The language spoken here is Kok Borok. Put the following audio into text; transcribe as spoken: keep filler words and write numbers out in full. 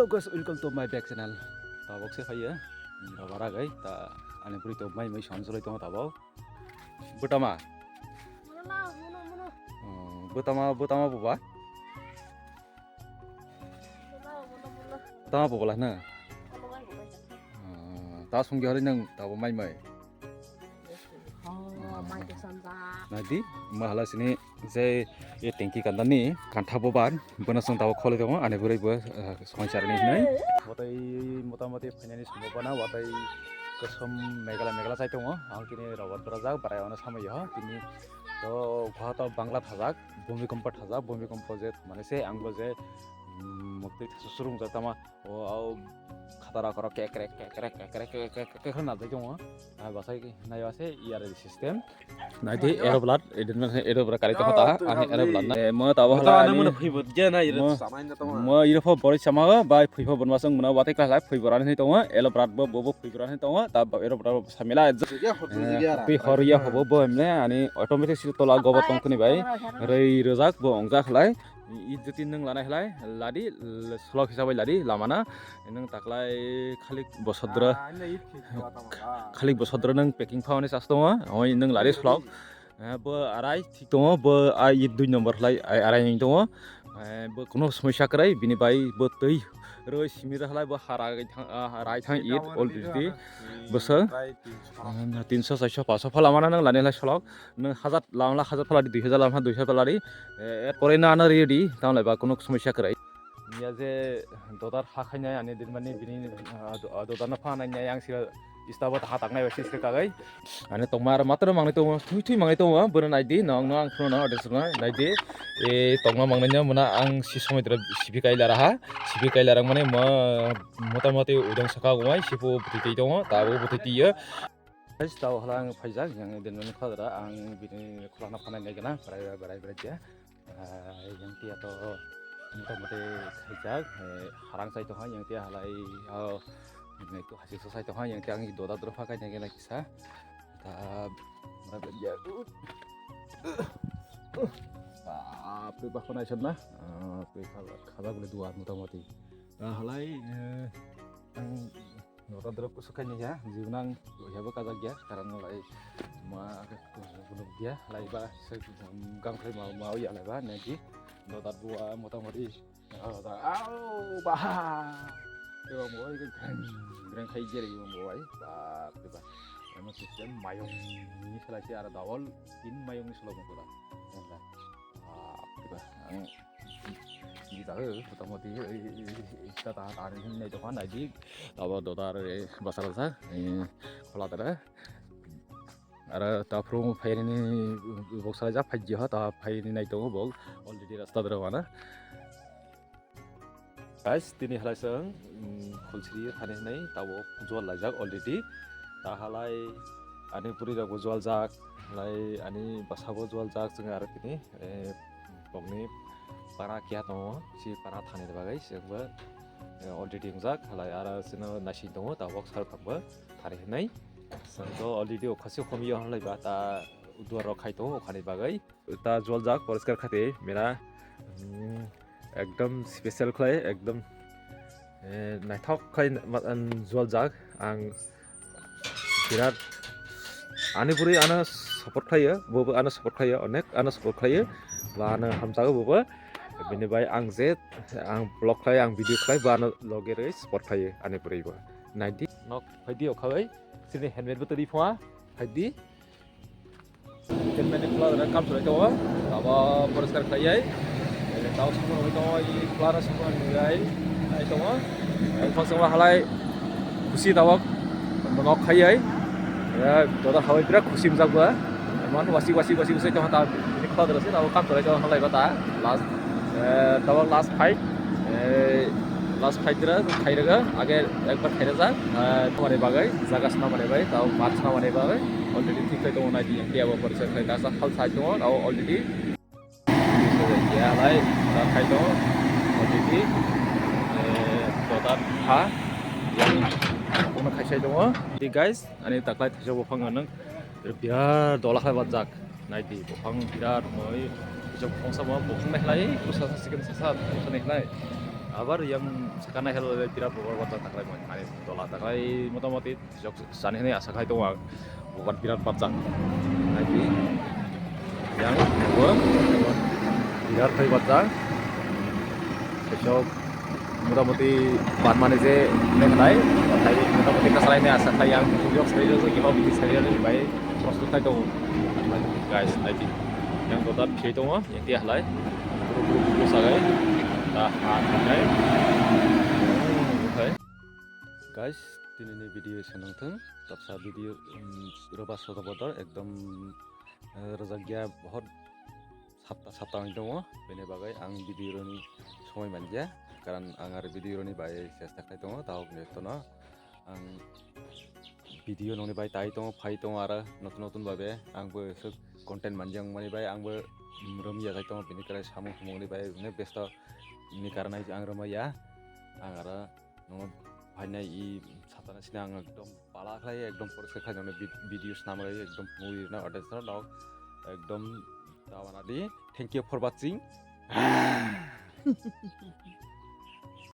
Hello guys, welcome to my back channel. Tabok se phaiya, rubber agai, ta ani bwrwi to mai mai son solai tongo tabok. Bwtama? Oh, bwtama, bwtama buba? Tama buba lah na? Oh, ta sungki hari nang tabo mai mai. Nadi, mahala sini je ye tengki kandani kantha boban, bona sung tabo kholi tongo, ani bwrwi bo, eh, songchar ni hinwi. Watwi motamoti phainani sumbo bana, watwi kosom megala megala chai tongo, ang kini rubber berajak, barai ono samai ho, tini to gwa to bangla thajak, bhumikompo thajak, bhumikompo je mane se ang bo je, mm, muktwi thasu surungjak tama, o, o khatara koro kekrek, kekrek, kekrek, kekrek, kekrek nalbai tongo, ah, bwsai naiba se E R system. Naidi aeroplane, edin mane aeroplane kari tongkha ta, ani aeroplane na. Eh, mo tabo hala ani, mo, mo iro pho boroi sama, bai phui pho bonma song muna watwi kla khlai phui borani hinwi tongo, aeroplane bo, bo, bo phui borani hinwi tongo, ta aeroplane bo samila. Eh, twi hor ya hobo bo emne ani automatic sil tola gobo tongkuni bai, rei rojak bo ongja khlai. I jati nwng lanai khlai, ladi, l-, slok hisabai ladi, lamana. Nwng taklai khalik bosodra, khalik bosodra nwng packing phauni chas tongo, oi nwng ladi slok. Eh, bo arai thik tongo, bo ai dui number khlai, ai arai nwng tongo. Eh, bo kuno somosya kwrwi, bini bai bo twi roi simi rw khlai, bo hara thang, ah, rai thang it already. Bwswk, ah, tinso, charso, panso phala mana nwng lani khlai slok. Nwng hajar lamla hajar phaladi, dui hajar lamla dui hajar phaladi, eh, er pore no ano ready, tamo lai ba kuno somosya kwrwi. Niya je dodar ha khainai ani din mani bini, ah, do-, ah, dodar no phanai nai ang sira istabo ta ha taknai ba sisri kagai. Ani tongma ar matro mangnai tongo, thui thui mangnai tongo, bono naidi, nong no ang phone no order swngnai, naidi. E tongma mangnai no muna ang si somoi dra sipi kaila raha, sipi kaila rang mani mo motamoti udang saka gumai sipo bwtwi twi tongo, tabo bwtwi twi yo. Guys, tao hala ang phaijak, yang din mani khadra, ang bini khulana phanai nai gana, berai, berai, berai, berai, ya. Ah, yang tia to, motamoti khaijak, eh, harang sai tongha, yang tia halai, oh, nai to hasi so sai tongha, yang tia ang doda dro phakai nai gana kisa. Ta, berai, berai, ya. Ah, pe bakho nai san na? Ah, pe kha-, khajak bole dua motamoti. Ah, halai, eh, ang Nota drop kusuk khai niya, jibnang loya bo kajak ya, karan lai ma gunuk dia, lai ba se gang khai ma ma ya lai ba nagi. Nota bua motamoti, ah, au ba. Te ba mo grang grang khai jere mo mo ai, ba te ba. Emo system mayong ni sala si ara dawal in mayong ni sala mo kula. Ah, te ba. Di ta, motamoti, ta ta, ta, nai tongkha, nai di. Abo dodar, eh, basal sa, eh, khola tara. Aro ta phuru phaini, boksa ja phai jiha, ta phaini nai tongo bo, already rasta dara wana. Guys, tini halai song, mm, khulsiri thani hinai, tabo jual lajak already. Ta halai, ani puri rok bo jual jak, halai ani basa bo jual jak, chwng aro tini, eh, Bokni para kiya tongo, si para thani bagwi chwngbo, eh, already wngjak, halai aro chwngno naising tongo, tabok sar tabok thari hinai. Chwngto already okha se homyo hinlai ba ta duar rok khai tongo okhani bagwi. Ta joljak poriskar khati mera, mm, ekdom special khlai, ekdom, eh, naithok khlai ma-, an joljak ang. Birat ani bwrwi ano support khlaio, bo bo ano support khlaio, onek ano support khlaio, ba ano hamjago bo bo. Bini bai ang je ang vlog khlai, ang video khlai, ba ano loge rwi support khlaio ani bwrwi bo. Naidi. Nok phaidi okhabai, sini helmet bo twi phua, phaidi. Helmet ni khwla da kam chwrai tongo, abo poriskar khlai ai. Tao sabo rwi tongo, i khwla no sabo rwi ai, ai tongo. Ang phang sabo halai khusi tabok nok khai ai. Ya, joda habai pura khusi mjak ba. Mon wasi, wasi, wasi, wasi tong ta. Ini khwla da se tabok kam chwrai tongo halai ba ta. Last, eh, tabok last fight. Eh, last fight dira khairaga. Age ekbar khairaja. Eh, tomani bagai, jaga swnamani bai, tabok mat swnamani bagai. Already thik khai tongo nai di. Yang tiya bo poriskar khai kasa hal sai tongo. Tabok already Alai, ta khai tongo, already, eh, total ha, yang, ono khai sai tongo. Di guys, ani taklai thaisa buphang nang, biar dola khai bajak, nai di, buphang biar moi, thaisa buphang sama, buphang nai lai, kusa sa sikin sa sa, kusa nai lai. Abar yang sakana hel birat bobor bata taklai mani tola taklai motamoti jok sani hini asa khai tongo ang. Bukan birat bata. Naiki yang bukan birat khai bata. Besok motamoti ban mani je menai motamoti kasalai ni asa khai yang jok sai jok kiba bidi sai jok bai prostus khai tongo. Guys, naiki yang kota phiyai tongo. Yang tiya halai. Buru buru buru sagai. Dah, ah, okay. Hmm, okay. Guys, tini ni video sanang thung. Tapsa video, um, roba soto bodor ekdom, eh, rajak ya bahut sapta sapta ang tongo. Bini bagai ang video roni somoi manja. Karan ang ar video roni bai chesta khai tongo. Tao bini tono ang video nongni bai tai tongo, phai tongo aro notun notun babe. Ang bo sok content manjang mani bai ang bo, mm, romya jai tongo, bini krai samung humung ni bai ne besto ni karanai ang romaya. Ang aro nongo phainai i satana sini ang ekdom pala khlai, ekdom poriskar khlai nongni vid-, video snam rai ekdom mui na order sa no ekdom tawana di. Thank you for watching.